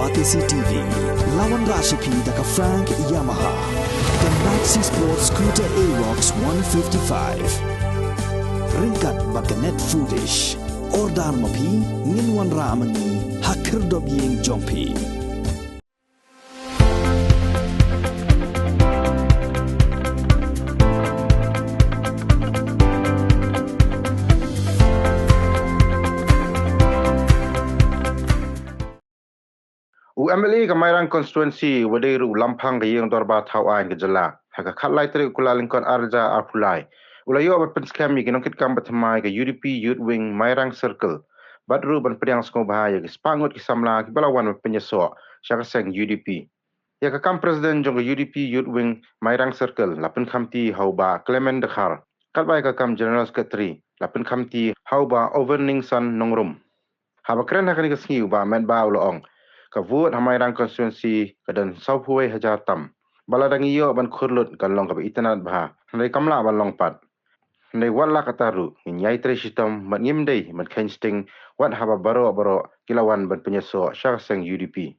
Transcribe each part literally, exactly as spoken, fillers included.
Batesi T V, la wanrah sha phi da ka Frank Yamaha, ka Maxi Sport Scooter Aerox one fifty-five. Ryngkat bad ka Net Foodish. Order ma phi, ngin wanrah ma ngi ha khyrdop ïing jong phi. U M L A ka Mairang Constituency, uba dei ruh u lamphang ka Ïing Dorbar Thaw Aiñ ka Jylla, ha ka khatlai tarik u Kyllalyngkot arhajar arphew lai, u la ïoh ban pynskhem ïa ki nongkitkam ba thymmai ka U D P Youth Wing Mairang Circle, bad ruh ban pdiang sngewbha ïa ki spah ngut ki samla kiba la wan ban pynïasoh sha ka seng U D P. Ïa ka kam President jong ka U D P Youth Wing Mairang Circle la pynkhamti ha u Bah Clement Dkhar, katba ïa ka kam General Secretary la pynkhamti ha u Bah Overningson Nongrum. Haba kren ha kane ka sngi, u Bah Metbah u la ong, ka vote ha Mairang Constituency ka don sawphew wei hajar tam. Ba lada ngi ïoh ban khur lut kan long kaba itynnad bha, hynrei kam lah ban long pat. Hynrei wat la katta ruh, ngin ïai trei shitom bad ngim dei ban kheiñ sting wat haba baroh baroh ki la wan ban pynïasoh sha ka seng U D P.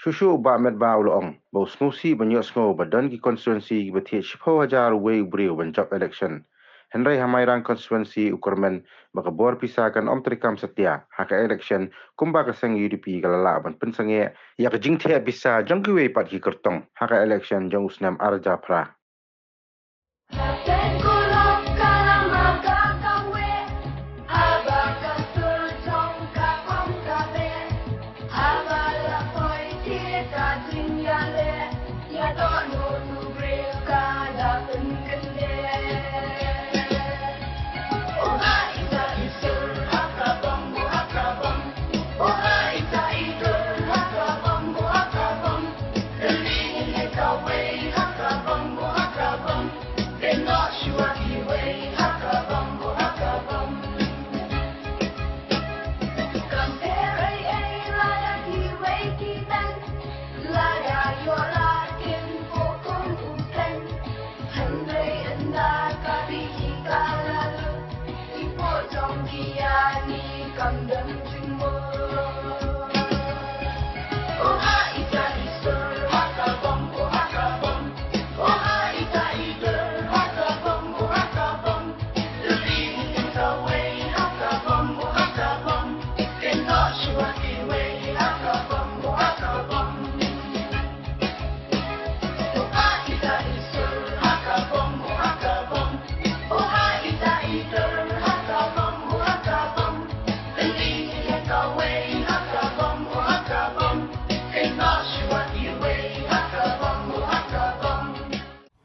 Shuh shuh u Bah Metbah u la ong ba u sngewsih ban ïohsngew ba don ki constituency kiba thied shiphew hajar uwei u briew ban jop election. Hynrei ha Mairang Constituency u kyrmen ba ka bor pisa kan ym treikam satia ha ka election, kumba ka seng U D P ka la lah ban pynsangeh ïa ka jingthiah pisa jong kiwei pat ki kyrtong ha ka election jong u snem arhajar phra.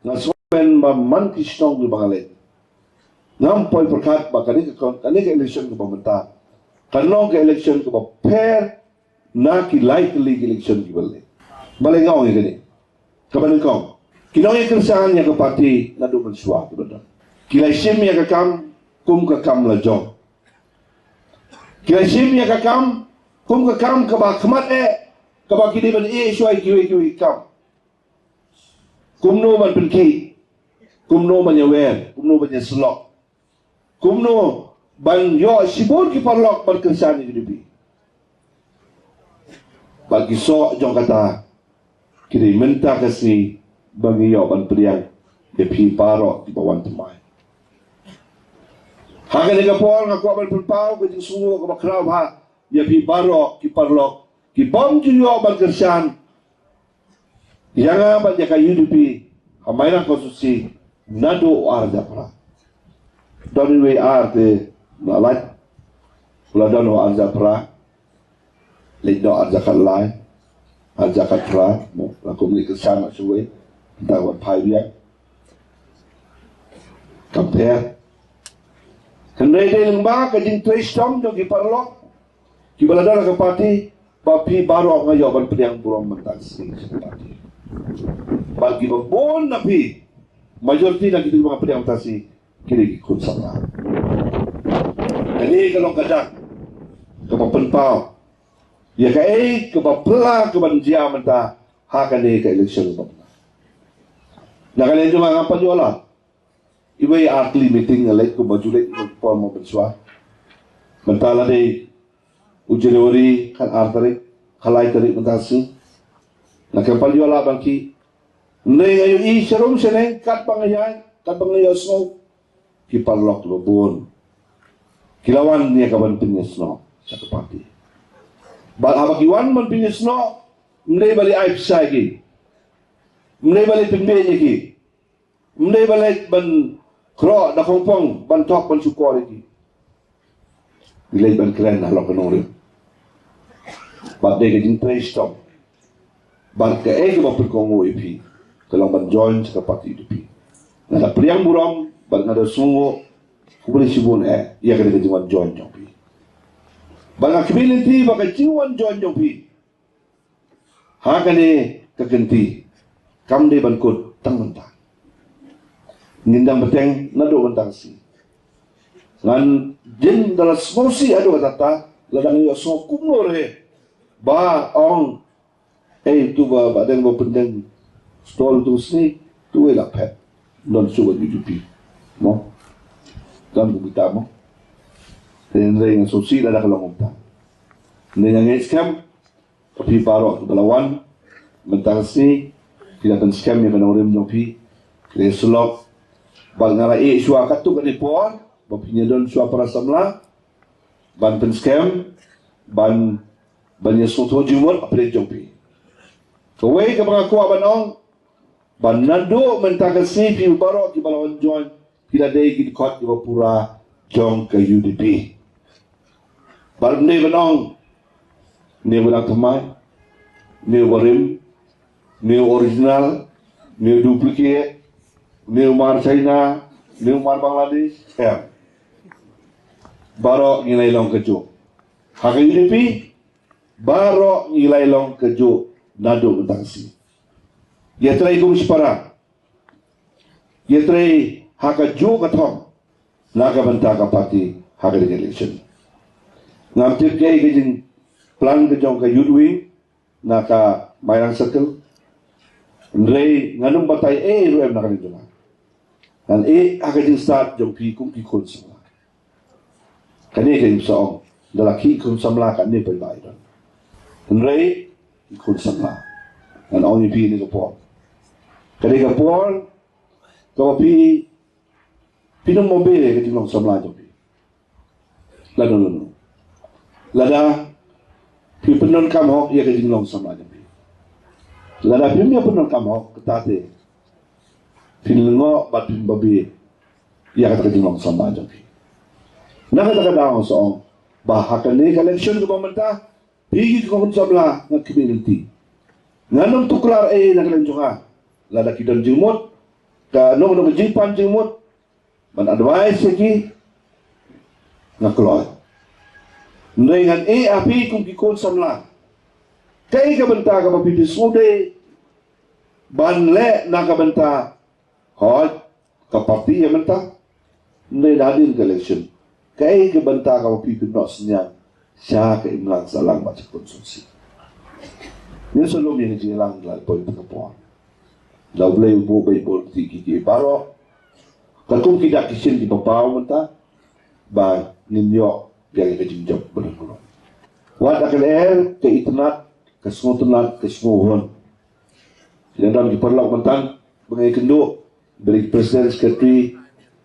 Nga sngewmen ba man ki shnong kiba nga leit, ngam poi pyrkhat ba kane ka, kane ka election kaba mynta kan long ka election kaba pher na ki lai tylli ki election kiba leit. Balei nga ong ïa kane? Kaba nyngkong, ki nongïakyrshan ïa ka party naduh mynshuwa kiba don, ki la shim ïa ka kam kum ka kam la jong. Ki la shim ïa ka kam kum ka kam kaba khmat eh, kaba ki dei ban ïeh shuwa ïa kiwei kiwei ki kam. Kumno ban pynkhih, kumno ban ïawer, kumno ban ïasyllok, kumno ban ïoh shibun ki paralok ban kyrshan ïa ka U D P. Bad ki soh jong kata ki dei mynta ka sngi ba ngi ïoh ban pdiang ïa phi baroh kiba wan thymmai. Ha kane ka por nga kwah ban pynpaw ka jingsngewnguh kaba khraw bha ïa phi baroh ki paralok ki bym ju ïoh ban kyrshan ïa nga bad ïa ka U D P ha Mairang Constituency naduh u arhajar phra. Don iwei ar te na lait, la don u arhajar phra, leit noh arhajar khatlai, arhajar khatphra, mo, la kum leit kyrshan noh shuwei, tang ban phai biang. Compare. Hynrei dei lyngba ka jingtrei shitom jong ki paralok kiba la don ha ka party, ba phi baroh nga ïoh ban pdiang burom mynta ka sngi sha ka party. Bad kiba bun na phi, majority na kito kiba nga pdiang mynta ka sngi, ki dei ki khun samla. Kane ka long ka dak kaba pynpaw ïa kaei kaba phylla kaban jia mynta ha kane ka election kaba mynta. Na ka liang jong nga ngam pat ïoh lad. Iwei ar tylli meeting nga leit kumba ju leit ïa ka por mo mynshuwa. Mynta la dei u January khatar tarik, ka lai tarik mynta ka sngi. Nga kyrpad ïa la bangki. Hynrei nga ïohi sharum shaneng katba nga ïaid, katba nga ïohsngew, ki paralok kiba bun ki la wan ïa ka ban pynïasnoh sha ka party. Bad haba ki wan ban pynïasnoh, ym dei ba leit ai pisa ïa ki, ym dei ba leit pynbeit ïa ki, ym dei ba leit ban khroh da khongpong ban thok ban shukor ïa ki. Ki leit ban kren halor ka nongrim. Bad dei ka jingtrei shitom. Bad kaei kaba pynkohnguh ïa phi ka long ban join sha ka party U D P. Nga da pdiang burom bad nga da sngewnguh, khublei shibun eh ïa kane ka jingwan join jong phi. Bad nga khmih lynti ba ka jingwan join jong phi ha kane ka kynti kam dei ban kut tang mynta. Ngin dang bteng naduh mynta ka sngi. Ngan jin da la sngewsih haduh katta, la dang ïohsngew kumno re ba ong, ei, tu ba, ba dang ba pyndeng stall tu sngi, tu wei la phet. Don shuh ba U D P. Mo. Don kumta mo. Hynrei ngan sngewsih lada ka long kumta. Hynrei ngan ngeit skhem, phi baroh kiba la wan mynta ka sngi, phi la pynskhem ïa ka nongrim jong phi. Khublei shibun. Bad nga la ïeh shuwa katto katne por ba phin ïa don shuwa para samla ban pynskhem, ban, ban ïa sngewthuh jingmut hapdeng jong phi. Kawei kaba nga kwah ban ong, ba naduh mynta ka sngi phi baroh kiba la wan join, phi la dei ki dkhot kiba pura jong ka U D P. Bad ym dei ban ong, ne ba dang thymmai, ne ba rim, ne original, ne duplicate, ne mar China, ne mar Bangladesh, em. Baroh ngi la ïa long kajuh ha ka U D P. Baroh ngi la ïa long kajuh naduh mynta ka sngi. Ïatrei kum shipara, ïatrei ha kajuh ka thong na ka bynta ka party ha ka election. Ngam tip kaei ka jingplan ka jong ka Youth Wing na ka Mairang Circle. Hynrei ngan ym batai ei ruh em na ka liang jong nga. Ngan ïeh ha ka jingstad jong phi kum ki khun samla. Kane ka jingpynshitom, da la ki khun samla kane paidbah i don. Hynrei ki khun samla, ngan ong ïa phi kane ka por, kane ka por kaba phi, phin ym babe ka jinglong samla jong phi. Lada, lada, lada phi pyndonkam hok ïa ka jinglong samla jong phi, lada phim ïa pyndonkam hok, kata te phin lyngngoh bad phin babe ïa kata ka jinglong samla jong phi. Na kata ka daw nga sa ong ba ha kane ka election kaba mynta, phi ki khun samla, nga khmih lynti, ngan ym tuklar ei na ka liang jong nga. Lada ki don jingmut, kano kano ka jingpan jingmut ban advice ïa ki, nga kloi. Hynrei ngan ïeh ha phi kum ki khun samla, kaei ka bynta kaba phi, phi sngewdei ban leh na ka bynta, hooid, ka party ïa mynta, hynrei hadien ka election, kaei ka bynta kaba phi, phi pynnoh synñiang sha ka imlang sahlang bad sha ka constituency. Ngin sa lum ïa ka jingïalang da la poi kata ka por. Da U Blei u buh beit bor ïa ki, ki baroh, katkum ki dak ki shin kiba paw mynta, ba ngin ïoh ïa ka jingjop ba don. Wat la ka lyer, ka itynnad, ka sngewtynnad, ka sngewhun. Ki dang don ki paralok mynta ba nga ïakynduh, ba dei ki president, secretary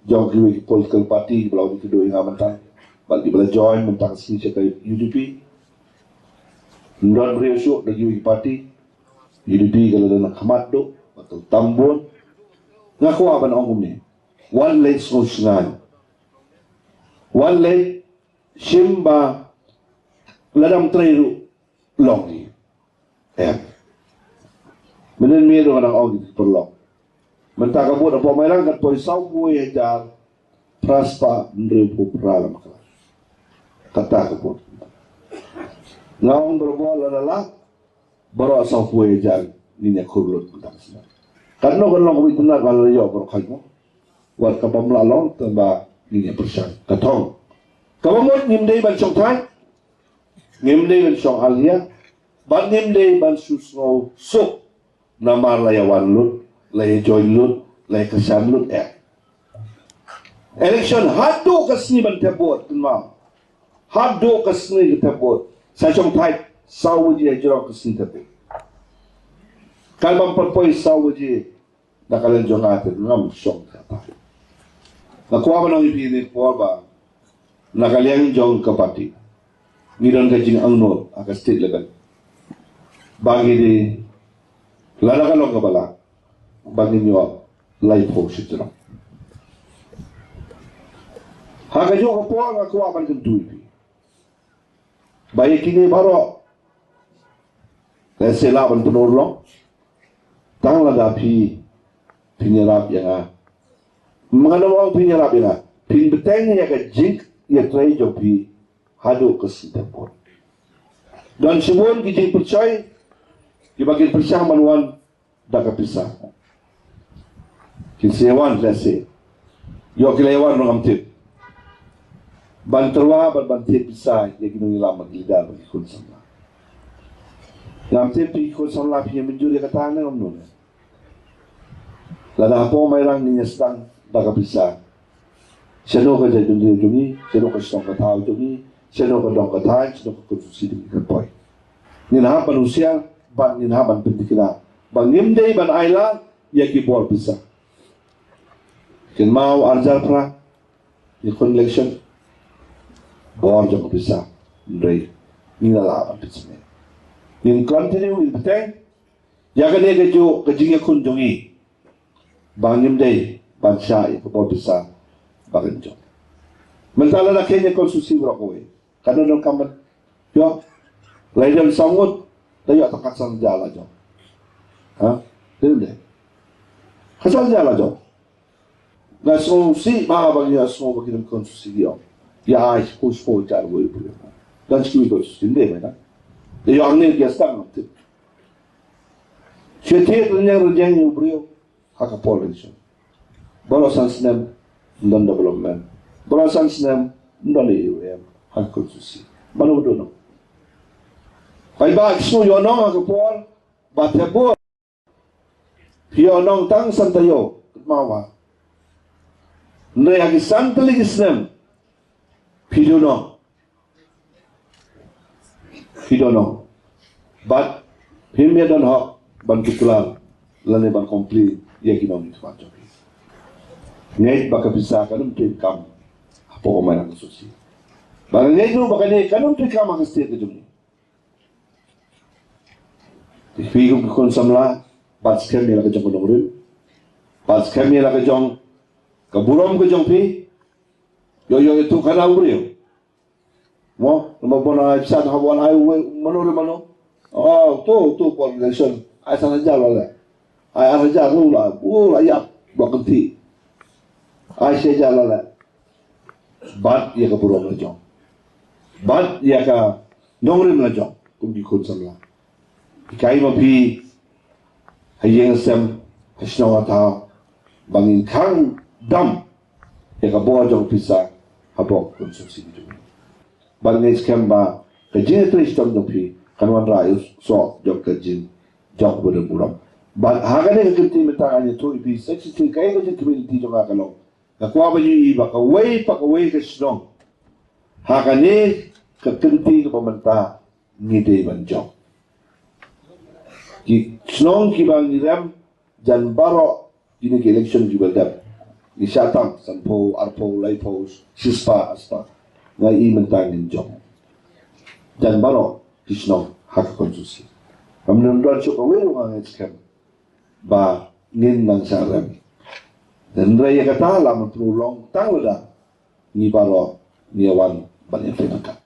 jong kiwei ki political party kiba la wan ïakynduh ïa nga mynta, bad kiba la join mynta ka sngi sha ka U D P. Ym don briew shuh na kiwei ki party. U D P ka la don ha khmat duh, bad ka tam bun. Nga kwah ban ong kumne, wat leit sngewsngaiñ, wat leit shim ba lada ym trei ruh long hi. Em. Mynnin mynnin ruh nga dang ong ïa ki paralok, mynta ka vote hapoh Mairang kan poi sawphew hajar phra spah hynriewphew phra lamkla. Kata ka vote. Nga ong barabor, lada lah baroh sawphew hajar ngin ïa khur lut mynta ka snem. Katno kan long kaba itynnad ba la ïoh baroh khoit mo. Wat kaba ym lah long tang ba ngin ïa pyrshang. Ka thong. Kaba mut, ngim dei ban shongthait, ngim dei ban shong alia, bad ngim dei ban shu sngew suk namar la ïa wan lut, la ïa join lut, la ïa kyrshan lut, eh. Election haduh ka sngi ban thep vote, kynmaw. Haduh ka sngi ka thep vote. Sa shongthait, saw baje ha jrong ka sngi Tyrbuh. Katba ym pat poi saw baje na ka liang jong nga te ngam shong kata. Nga kwah ban ong ïa phi ne por ba na ka liang jong ka party ngi don ka jingangnud ha ka state level ba ngi dei lada ka long kaba lah ba ngin ïoh laiphew shi jrong. Ha kajuh ka por nga kwah ban kyntu ïa phi ba ïa kine baroh lehse lah ban pynurlong tang lada phi phin ïarap ïa nga. Ngan ym ong phin ïarap ïa nga, phin bteng ïa ka jingïatrei jong phi haduh ka sngi Tyrbuh. Don shibun ki jingpyrshah kiba kin pyrshang ban wan da ka pisa. Kin sa wan lehse, ïoh ki la wan ruh ngam tip, ban tyrwa ban ban thied pisa ïa ki nongïalam bad ki leader bad ki khun samla. Ngam tip ki khun samla phi ïa mynjur ïa kata ne ngam, ne lada hapoh Mairang ngin ïa sdang da ka pisa. Shano ka jaitbynriew jong ngi, shano ka shnong ka thaw jong ngi, shano ka dong ka thaiñ, shano ka konstituensi jong ngi kan poi. Ngin hap ban husiar bad ngin hap ban pynthikna ba ngim dei ban ailad ïa ki bor pisa. Kynmaw ar hajar phra, ïa ka election, bor jong ka pisa, hynrei ngi la lah ban pynsmit. Ngin continue, ngin bteng ïa kane kajuh ka jingïakhun jong ngi ba ngim dei ban shah ïa ka bor pisa ba kan jong. Mynta lada kheiñ ïa ka konstituensi baroh kawei, ka don donkam ban ïoh, la i don saw ngut, da ïoh tang khatsan hajar la jong. Ha? Dei ne em dei? Khatsan hajar la jong. Nga sngewsih ba, ba ngi ïa sngew ba ki nongkyntu sngewsih ïa. Ïa ai shiphew shiphew hajar wei u briew. Don shi kiwei ki sngewsih, ym dei, mynta da ïoh hangne ki ïa sdang, ngam tip. Shu thied rynïeng rynïeng ïa u briew ha ka por election. Baroh san snem ym don development. Baroh san snem ym don ïa u em ha ka konstituensi. Mano ba don nong? Paidbah, ki sngew ïoh nong ha ka por ba Tyrbuh. Phi ïoh nong tang san taïew, kynmaw ba. Hynrei ha ki san tylli ki snem phi duh nong. Phi duh nong. Bad phim ïa don hok ban tuklar lane ban complain ïa ki nongmihkhmat jong phi. Ngeit ba ka pisa kan ym trei kam hapoh ka Mairang konstituensi. Ba ngeit ruh ba kane kan ym trei kam ha ka state ka jong ngi. Phi kum ki khun samla, bat skhem ïa la ka jong ka nongrim, bat skhem ïa la ka jong ka burom ka jong phi. Ïoh, ïoh, ïoh, tu khana u briew. Mo, namar ba nang ai pisa, haba wan ai uwei, mano re mano. Oh, tu, tu, por election, ai san hajar la leh. Ai ar hajar, u la, u la ïap, ba kynti. Ai shi hajar la leh. Bat ïa ka burom la jong, bat ïa ka nongrim la jong, kum ki khun samla. Hikai ma phi ha ïing ha sem, ha shnong ha thaw, ba ngin khang dam ïa ka bor jong pisa hapoh ka konstituensi jong ngi. Ba ngin skhem ba ka jingtrei shitom jong phi kan wanrah ïa u soh jong ka jing, jong ka burom. Ba ha kane ka kynti mynta ngan ïathuh ïa phi, sa shisien kaei ka jingkmen lynti jong nga ka long, nga kwah ba ngi ïohi ba kawei pa kawei ka shnong ha kane ka kynti kaba mynta ngi dei ban jop. Ki shnong kiba ngi rem jan baroh kine ki election kiba dep, ngi shah tam sanphew, arphew, laiphew, shispah, arspah. Nga i mynta ngin jop jan baroh ki shnong ha ka konstituensi. Ngam don shuh kawei ruh, nga ngeit skhem ba ngin nang shah rem. Hynrei ïa kata la mynta ruh long tang lada ngi baroh ngi wan ban ïa pynlong ka.